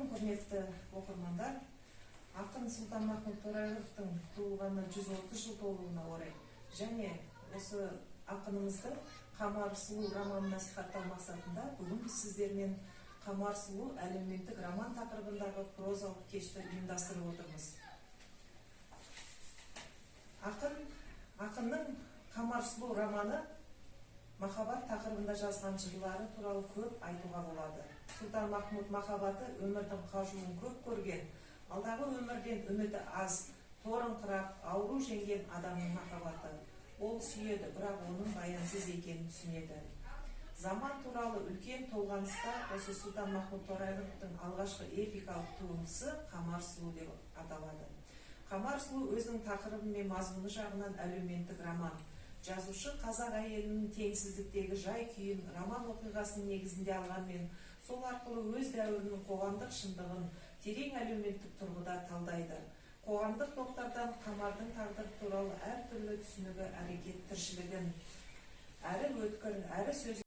Құрметті оқырмандар! Ақын Сұлтанмахмұт Торайғыровтың туылғанына 130 жыл толуына орай және осы ақынымыздың «Қамар сұлу» романын насихаттау мақсатында бүгін біз сіздермен «Қамар сұлу» әлеуметтік роман тақырыбындағы прозалық кешті ұйымдастырып отырмыз. Ақынның «Қамар сұлу» романы, махаббат тақырыбында жазған жырлары туралы көп айтуға болады. Сұлтанмахмұт махаббаты өмірдің қажуын көп көрген, алдағы өмірден үміті аз, торыңқырап, ауру жеңген адамның махаббаты. Ол сүйеді, бірақ оның баянсыз екенін түсінеді. Заман туралы үлкен толғаныста осы Сұлтанмахмұт Торайғыровтың алғашқы эпикалық туындысы «Қамар сұлу» деп аталады. «Қамар сұлу» өзінің тақырыбы мен мазмұны жағынан әлеуметтік роман. Жазушы қазақ әйелінің теңсіздіктегі жай күйін роман оқиғасының негізінде алғанмен, сол арқылы өз дәуірінің қоғамдық шындығын терең әлеуметтік тұрғыда талдайды. Қоғамдық топтардан Қамардың тағдыры туралы әртүрлі түсінігі, әрекет тіршілігін әрі өткір, әрі сөз